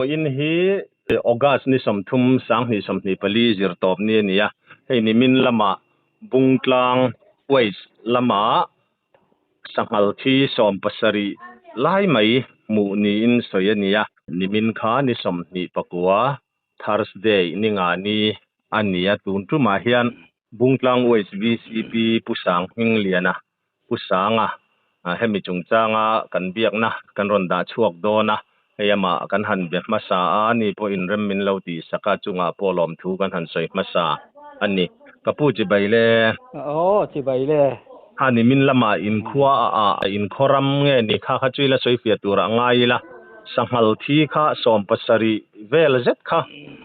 In hi August ni 30 2024 zirtawp ni a ni a, hei nimin lamah Bungtlang Waste lamah sanghal thi 17 lai mai hmuh niin sawi a ni a. Nimin kha ni 29 Thursday ni nga ni a ni a, tun tumah hian Bungtlang Waste VCP Pu Sang Hmingliana Pu Sanga, hemi chungchanga kan biakna kan rawn dah chhuak dawn a, hei amah kan han be hmasa a, ani pawh inrem min lo tih sak a, chungah pawh lawmthu kan han sawi hmasa a ni. Ka pu chibai le. Aw, chibai le. Kha nimin lamah inkhua ah inkhaw ram nge ni kha kha chu ila sawi fiah turah ngai ila. Sanghal thi kha 70 vel zet kha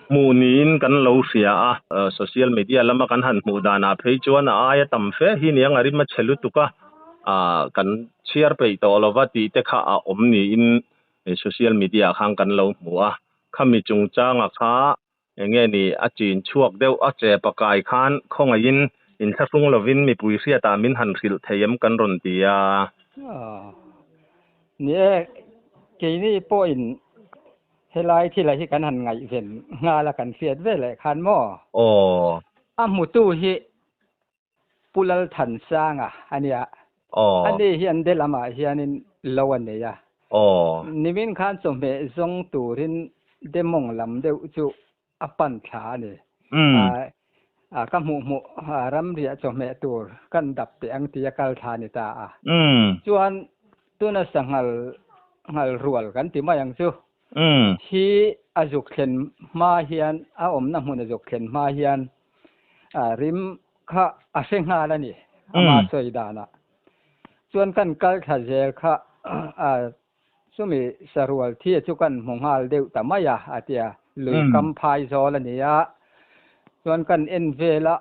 hmuh niin kan lo hria a, social media lama kan han hmuh danah phei chuan a aia tam fe hi niang a rim a chhe lutuk a, kan chhiar peih tawh lova tih te kha a awm niin social media ah khan kan lo hmu a, khami chungchanga kha eng nge ni a chin chhuak deuh a che pakai khan khawngaihin inthlahrung lovin mipui hriatah min han hrilh thei em kan rawn ti a. Ni e, keini pawhin helai thila hi kan han ngaihven nghal a kan hriat ve leh khan maw? Aw. A hmutu hi Pu Lalthansanga a nia. Aw. Ani hian de lamah hianin lo a nei a. Aw. Nimin khan chawhmeh zawng turin de mawng lam deuh chu a pan thla a ni. A ka hmuh hmuh ramriah chawhmeh tur kan dap teh ang tia kal thla a ni ta a. Chuan tuna sanghal nghal rual kan ti mai ang chu. Hi a zuk thlen hma hian a awmna hmun a zuk thlen hma hian rim kha a hre nghal a ni ama sawi danah. Chuan kan kal thla zel kha chumi sarual thia chu kan hmu nghal deuh ta mai a a tia lui kam phai zawl a ni a. Chuan kan en vel a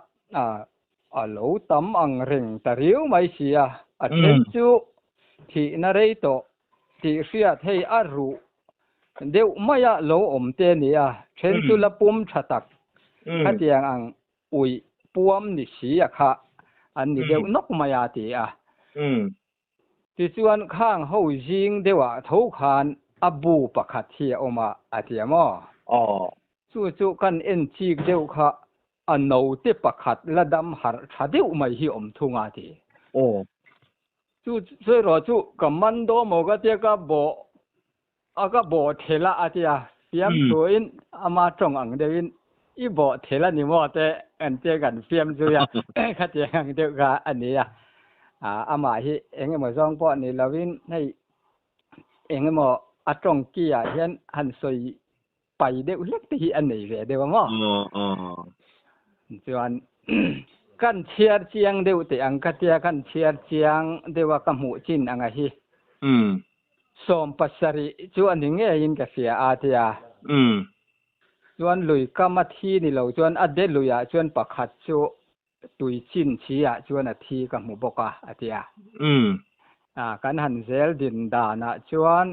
a lo tam ang reng ta riau mai si a, a then chu thihna rei tawh tih hriat hei a ruh deuh maia lo awm te a ni a, then chu la pum tha tak khatiang ang uih puam ni si a kha an ni deuh nawk mai a ti a. Tichuan khang ho zing deuhah tho khan a bu pakhat hi a awm a a ti a maw? Chu chu kan en chik deuh kha a note pakhat la dam harh tha deuh mai hi awm thung a ti. Chu sawi rawh chu ka man daw maw ka tia ka bawh a ka bawh thel a a tia fiam thuin ama tawng ang deuhin i bawh thel a ni maw te an tia kan fiam zui a khatiang ang deuh kha a ni a. Amah hi eng emaw zawng pawh ni lovin hei eng emaw a tawng ki ah hian han sawi pai deuh hlek te hi a nei ve deuh a maw? Chuan kan chhiar chiang deuh teh ang ka tia kan chhiar chiang deuh a ka hmuh chin anga hi. 70 chu a ni ngeiin ka hria a tia. Chuan lui kam a thi ni lo chuan a de luiah chuan pakhat chu tui chin chi ah chuan a thi ka hmu bawk a a tia. Kan han zel din danah chuan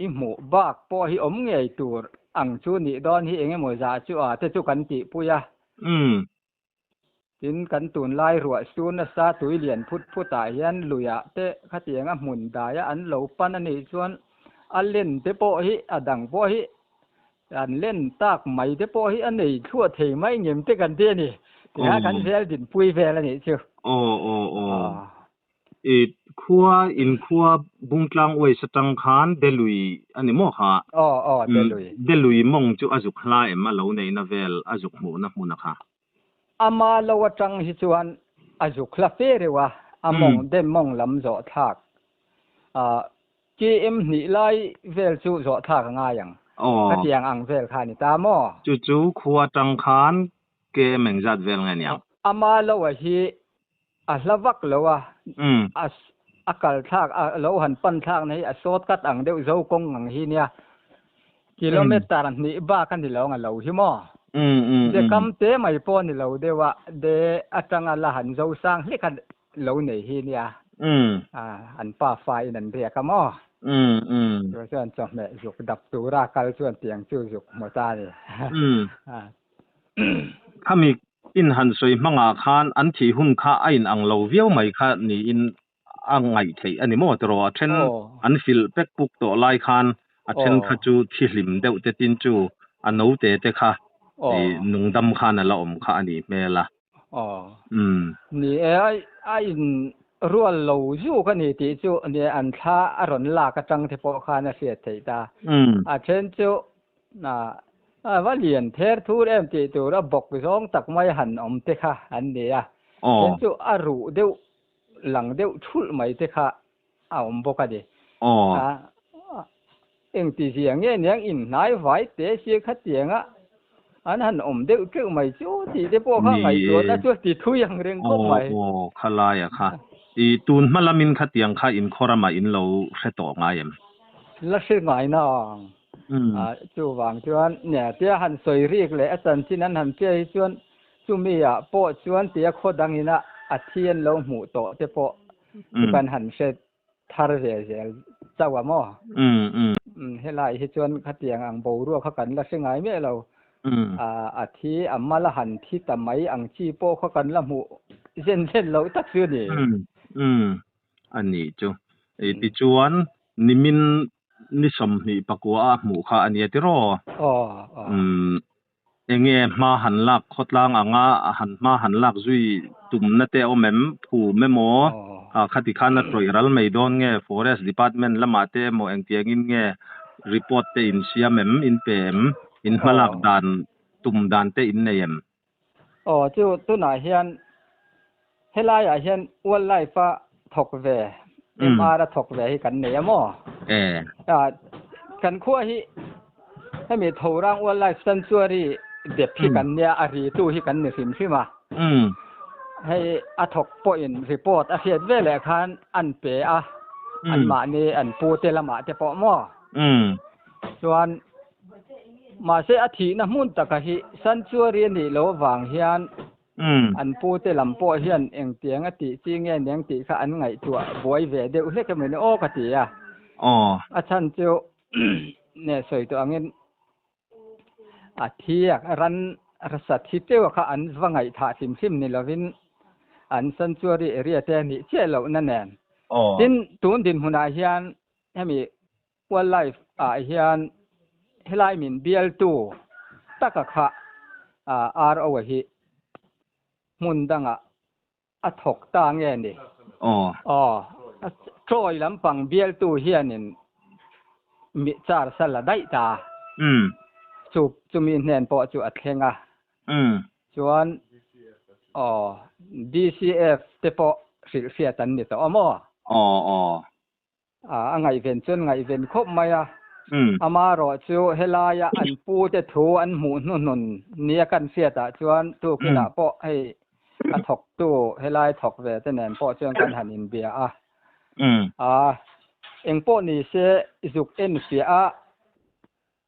i hmuh bak pawh hi awm ngei tur ang chu nih dawn hi eng emaw zah chu a te chu kan tihpui a. Tin, kan tunlai ruah sur nasa tui lian phut phut ah hian luiah te khatianga hmun daia an lo pan a nih chuan a len te pawh hi a dang pawh hi an len tak mai te pawh hi a nei thluah thei mai ngem te kan ti a ni. Tinga kan zel dinpui vel a nih chu. Aw aw aw. I khua in khua Bungtlang Waste atang khan Delui a ni maw kha? Aw aw Delui. Delui mawng chu a zuk hla em a lo neihna vel a zuk hmuhna hmun a kha? Ama lo atang hi chuan a zuk hla fe reuh a, a mawng de mawng lam zawh thlak. KM hnih lai vel chu zawh thlak a ngai ang. Khatiang ang vel kha a ni ta maw? Chu chu khua atang khan KM engzat vel nge niang? Ama lo a hi A hla vak lo a, a kal thlak, a lo han pan thlak na hi a short cut ang deuh zo kawng ang hi nia. Kilometer hnih bak a ni lo ang a lo hi maw? De kam te mai pawh a ni lo deuh a, de atanga la han zo sang hlek a lo nei hi nia. An pa fa in an riak a maw? Chu chuan chawhmeh zuk dap tura kal chuan tiang chu zuk hmu ta a ni. Khami In han sawi hmangah khan an thih hun kha a in ang lo viau mai kha niin a ngaih theih a ni maw tiraw? A then an filh pek puk tawh lai khan A then kha chu thi hlim deuh te tin chu a note te kha nungdam khan a la awm kha a nih hmel a. Ni e, a in rual lo zuk a ni tih chu ni an thla a rawn lak atang te pawh khan a hriat theih ta. A then chu a va lian ther thur em tih tur a bawk zawng tak mai han awm te kha an ni a. Then chu a ruh deuh lang deuh thulh mai te kha a awm bawk a ni. Engti zia nge niang inhnai vai te sia khatianga an han awm deuh teuh mai chu tih te pawh kha ngaihtuahna chu a ti thui ang reng khawp mai. Aw khalaia kha. I tun hma lamin khatiang kha inkhawr ramah in lo hre tawh ngai em? La hre ngai nang. Chuvang chuan tia han sawi rik leh a chanchin an han hria hi chuan chumi ah pawh chuan tia khaw dangina a thi an lo hmuh tawh te pawh chu kan han hre thar ve zel chauh a maw? Helai hi chuan khatiang ang boruak kha kan la hre ngai miah lo. A thi a mal a han thi ta mai ang chi pawh kha kan la hmuh zen zen loh tak chu a ni. A nih chu. Tichuan nimin ni 24 a hmuh kha a nia tiraw? Enge hma han lak khawtlang anga han hma han lak zui tumna te a awm em? Phum emaw khati khan a tawih ral mai dawn nge Forest Department lamah te emaw engtiangin nge report te in siam em, in pe em, in hma lak dan tum dan te in nei em? Aw chu tunah hian helaiah hian wildlife a thawk ve MR a thawk ve hi kan nei a maw? Kan khua hi hemi Thorang Wildlife Sanctuary dep hi kan nia a ri tu hi kan ni hrim hrim a. Hei a thawk pawhin report a hriat veleh khan an pe a, anmahni an pu te lamah te pawh maw? Chuan mahse a thihna hmun taka hi sanctuary a nih loh avang hian an pute lam pawh hian engtiang a tih chi nge niang tih kha an ngaihtuah buai ve deuh hlek emaw ni aw ka ti a. A chhan chu nge sawi tawh angin a thi a ran rasa thi teuh kha an va ngaihthah hlim hlim ni lovin an sanctuary area te a nih chiah lohna nen. Tin, tun dinhmunah hian hemi Wildlife ah hian helai min bialtu taka kha RO a hi hmun dangah a thawk ta nge ni? Aw. Troy lampang bialtu hianin mi charge a la daih ta. Chu chumi hnen pawh chu a thleng a. Chuan aw DCF te pawh hrilhhriat an ni tawh a maw? Aw aw. A ngaihven chuan ngaihven khawp mai a. Amaherawh chu helaia an pute thu an hmuh hnuhnun nia kan hriatah chuan tukinah pawh hei a thawktu helai thawk ve te nen pawh chuan kan han inbia a. A engpawh ni se zuk enfiah a,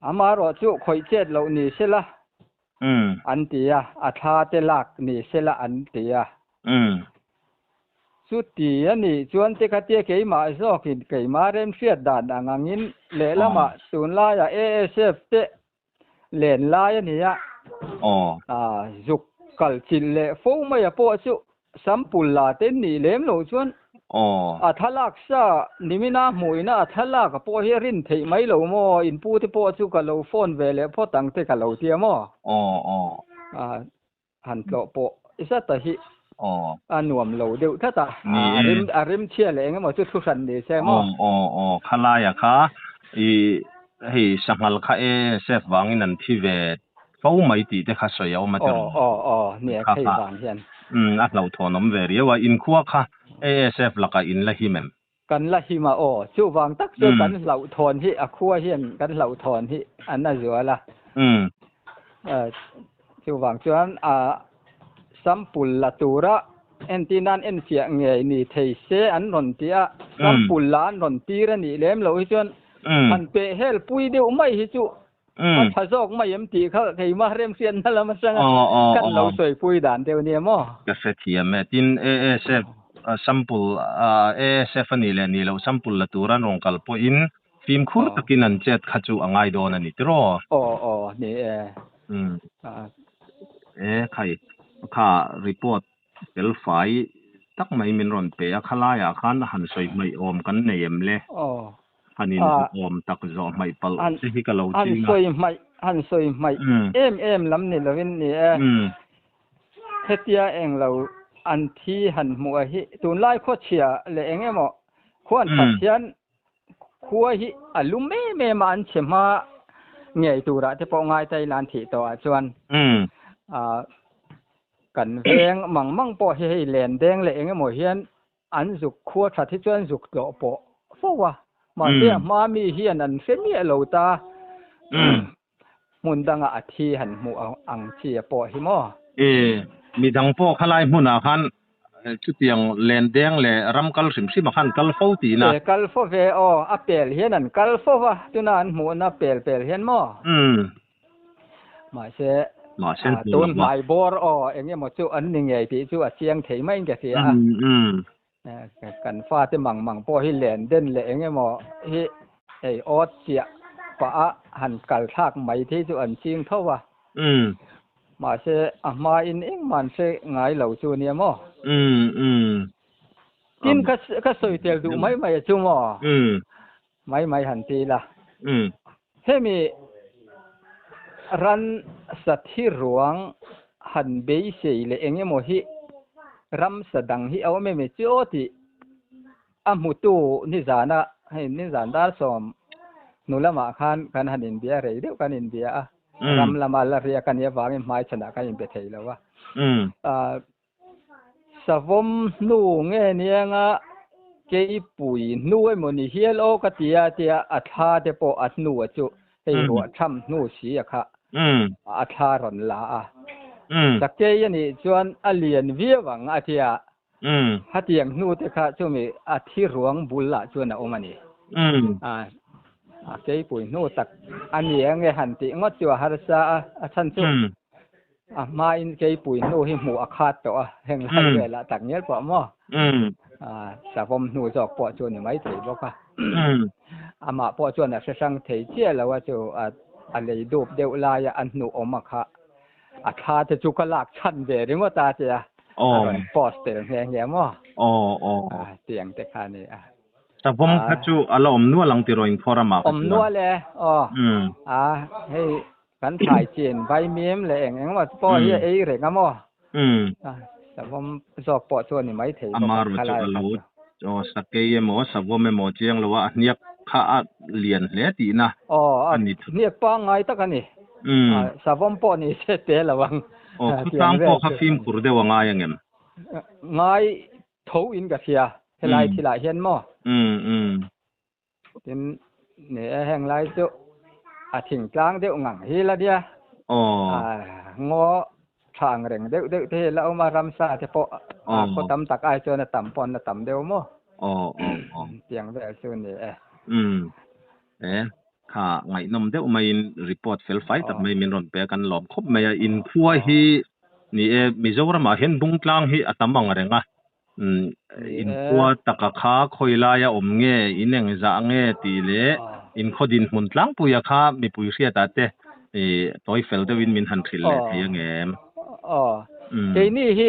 amaherawh chu khawih chet loh ni sela an ti a, a thla te lak ni sela an ti a. Chuti a nih chuan te khatia keimah zawkin keimah remhriat dan ang angin lehlamah tunlaiah ASF te len lai a ni a, zuk kal chilh leh fo maia pawh chu Sampul la te nih lem loh chuan a thlalak sa nimina hmuhina a thlalak a pawh hi a rin theih mai lo maw? In pu te pawh chu ka lo phone ve leh phawt ang te ka lo tia maw? Han tlawh pawh zat a hi a nuam lo deuh tlat a, a rim chhia leh eng emaw chu thu hran ni se maw? Aw aw khalaia kha i hei sanghal kha e sef vangin an thi ve fo mai tih te kha sawi a awm a tiraw? Aw aw aw nia khei vang hian. Umm a hlauhthawn awm ve riau a, inkhua kha ASF lakah in la him em? Kan la him a aw, chuvang tak chuan kan hlauhthawn hi a khua hian kan hlauhthawn hi an a zual a. Chuvang chuan a sample la tura entir nan enfiah ngei ni thei se an rawn ti a, sample la an rawn tir a nih lem loh hi chuan han peh hel pui deuh mai hi chu a tha zawk mai em tih kha keimah remhriatna lam atanga kan lo sawipui dan deuh nia maw? Ka hrethiam e. Tin, ASF sample, ASF a nih leh nih loh sample la tura an rawn kal pawhin fimkhur takin an chet kha chu a ngai dawn a ni tiraw? Aw aw, ni e. E khai, kha report fel fai tak mai min rawn pe a, khalaiah khan han sawi hmaih awm kan nei em le? Aw. Han in awm tak zawh hmaih palh che hi ka lo ching a. Han sawi hmaih, han sawi hmaih em em lam ni lovin ni e. Hetia eng lo an thi han hmuh a hi tunlai khuachhia leh eng emaw khuan that hian khua hi a lum em em a an chhe hma ngei turah te pawh ngai ta ila an thih tawh ah chuan kan veng mang mang pawh hi hei len deng leh eng emaw hian An zuk khua that hi chuan zuk tlawh pawh fo a, mahse a hma mi hian an hre miah lo ta. Hmun danga a thi han hmuh ang chi a pawh hi maw? E, midang pawh khalai hmunah khan chutiang len deng leh ram kal hrim hrim ah khan kal fo tihna. E, kal fo ve aw, a pel hian an kal fo va, tuna an hmuhna pel pel hian maw? Mahse, tun hmai bawr aw eng emaw chu an ni ngei tih chu a chiang thei maiin ka hria a. Kan fate mang mang pawh hi len den leh eng emaw hi ei awt chiah pah a han kal thlak mai thei chu an ching tho a. Mahse, a hmain engmah an hre ngai lo chu nia maw? Tin, ka sawi tel duh mai mai a chu maw? Mai mai han ti ila. Hemi ran sathi ruang han beisei leh eng emaw hi ramsa dang hi a awm em chu aw tih a hmutu nizana hei nizan dar 10 hnu lamah khan kan han inbia rei deuh kan inbia a ram lama la riak a nih avangin hmaichhanah kan inbe thei lo a. Savawm hnu nge nianga keipui hnu emaw ni hial aw ka ti a tia a thla te pawh a hnu a chu hei ruah tham hnu si a kha a thla rawn la a. Sakei a nih chuan a lian viau ang a tia hetiang hnu te kha chumi a thi ruang bul ah chuan a awm a ni. A keipui hnu tak a ni ange han tih ngawt chu a harsa a, a chhan chu A hmain keipui hnu hi hmuh a khat tawh a, heng lai velah tak ngial pawh maw? Savawm hnu zawk pawh chu ni mai thei bawk a. Amah pawh chuan a hre hrang thei chiah lo a chu a lei dup deuh laia a hnu awm a kha a thla te chu ka lak chhan ve ringawt a tia a rawn post tel nghe nghe maw? Tiang te kha a ni a. Savawm kha chu a la awm nual ang tiraw inkhawr amah kha chuan? Awm nual e, aw. A hei Kan thlai chin vaimim leh eng eng emaw pawh hi a ei reng a maw? Savawm zawk pawh chu a ni mai thei bawk a, khalai kha chu. Aw sakei emaw savawm emaw chiang lo a, a hniak kha a lian hle tihna a ni. Aw, a hniak pangngai tak a ni. Savawm pawh ni se te lo ang. Aw, khawtlang pawh kha fimkhur deuh a ngai angem? Ngai tho in ka hria, helai thilah hian maw? Tin, ni e, heng lai chu a thingtlang deuh ngang hi la nia. Ngaw tha ang reng deuh deuh te hi la awm a, ramsa te pawh a khaw tam tak ai chuan a tam pawh an la tam deuh maw? Tiang vel chu ni e. E, kha ngaihnawm deuh maiin report fel fai tak mai min rawn pe a, kan lawm khawp mai a. Inkhua hi ni e, Mizoramah hian Bungtlang hi a tam ang reng a. Inkhua taka kha khawi laia awm nge, in engzah nge tih leh inkhaw dinhmun tlangpuia kha mipui hriatah te tawi fel deuhin min han hrilh leh thei angem? Aw, keini hi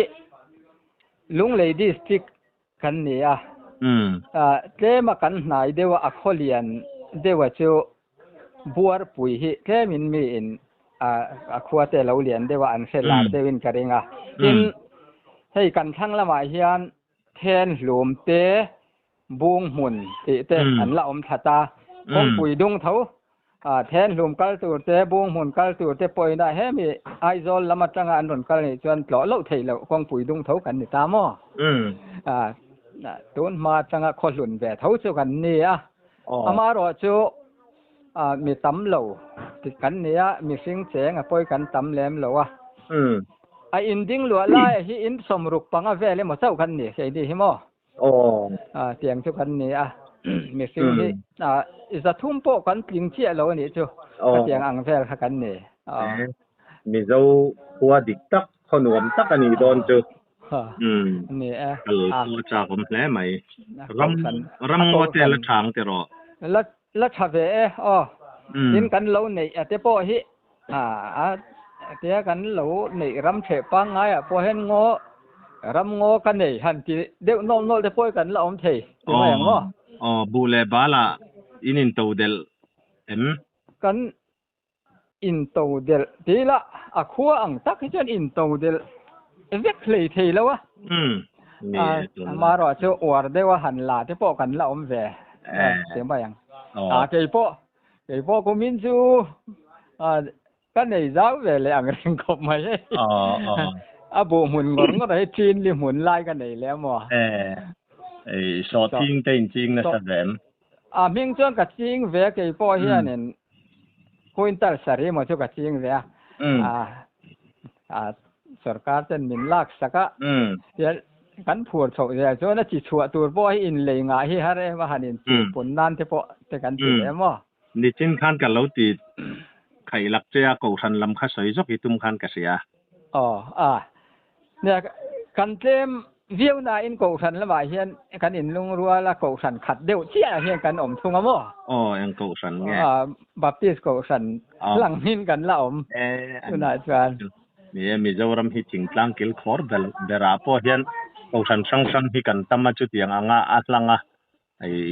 Lunglei District kan ni a, tlema kan hnai deuha a khaw lian deuha chu Buarpui hi tlemin miin a khuate lo lian deuh a, an hre lar deuhin ka ring a. Tin, hei kan thlang lamah hian then hlum te, bung hmun tih te an la awm thla ta. Kawngpui dung tho, then hlum kal tur te, bung hmun kal tur te pawhin a hemi Aizawl lam atanga an rawn kal nih chuan tlawh loh theih loh kawngpui dung tho kan ni ta maw? Tun hma atanga khaw hlun ve tho chu kan ni a. Amaherawh chu mi tam lo kan ni a, mihring cheng a pawi kan tam lem lo a. A inding luah lai hi in 65 vel emaw chauh kan ni keini hi maw? Tiang chu kan ni a, mihring hi 300 pawh kan tling chiah lo a nih chu, khatiang ang vel kha kan ni. Mizo khua dik tak, khaw nuam tak a nih dawn chu. Ni e. Kal pawh a chak awm hle mai. Ram ram ngaw te la tha ang tiraw? La la tha ve e aw. Tin kan lo neih a te pawh hi a tia kan lo neih ram theh pangngai ah pawh hian ngaw ram ngaw ka nei han ti deuh nawlh nawlh te pawh hi kan la awm thei ti mai ang maw? Aw buh leh bal ah. In intodelh em? Kan intodelh ti ila a khua ang tak hi chuan intodelh vek hlei thei lo a. Amaherawh chu uar deuha han la te pawh kan la awm ve ti mai ang. Keipawh keipawh kumin chu ka nei zau ve leh ang reng khawp mai hei. A buh hmun ngawr ngawr hi ṭin li hmun lai ka nei leh amaw? Sawhthing te inching nasa ve em? A hming chuan ka ching ve a, kei pawh hianin quintal sarih emaw chu ka ching ve a. A sorkar ten min lak sak a, tihian kan phur chhoh zel chuan a chi chhuah tur pawh hi inlei ngah hi har em a, han inchih pun nan te pawh te kan ti leh maw? Nichin khan ka lo ti khaih lak che a, kohhran lam kha sawi zawk i tum khan ka hria. Aw a, Nia, kan tlem viau nain Kohhran lamah hian kan inlungrual a, Kohhran khat deuh chiahah hian kan awm thung a maw? Aw, eng Kohhran nge? Baptist Kohhran hlangin kan la awm tunah chuan. Ni e, Mizoram hi thingtlang kil khawr berah pawh hian Kohhran hrang hrang hi kan tam a, chutiang anga a hlang a,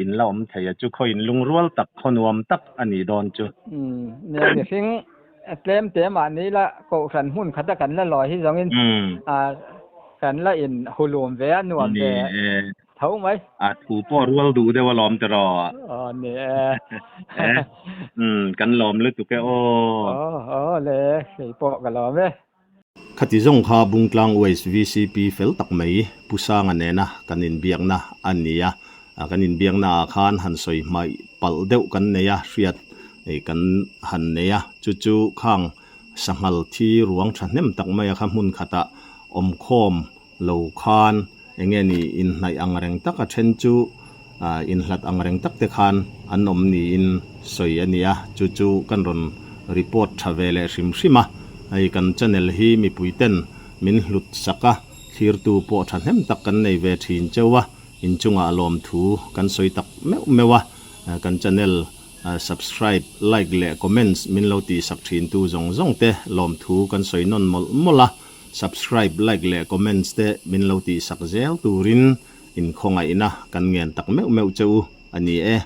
in la awm thei a, chu khaw inlungrual tak, khaw nuam tak a nih dawn chu. Nia, mihring tlem te mahni la kohhran hmun khata kan la lawi hi zawngin kan la in hulum ve a, nuam ve tho mai. A thu pawh rual duh deuh alawm tiraw? Aw ni e. Kan lawm lutuk e aw. Aw aw le, kei pawh ka lawm e. Khati zawng kha Bungtlang Waste VCP fel tak mai Pu Sanga nena kan inbiakna a ni a, kan inbiakna ah khan han sawi hmaih palh deuh kan nei a, hriat kan han nei a, chu chu khang sanghal thi ruang thahnem tak maia kha hmun khatah awmkhawm lo khan enge ni inhnaih ang reng tak a then chu inhlat ang reng tak te khan an awm niin sawi a ni a, chu chu kan rawn report tha ve leh hrim hrim a, hei kan channel hi mipui ten min hlut sak a, thlirtu pawh thahnem tak kan nei ve thin cheu a, inchungah lawmthu kan sawi tak meuh meuh a, kan channel subscribe, like leh comments min lo tihsak thin tu zawng zawng te lawmthu kan sawi nawn mawlh mawlh a. Subscribe, like leh comments te min lo tihsak zel turin inkhawngaihna kan ngen tak meuh meuh che u a ni e.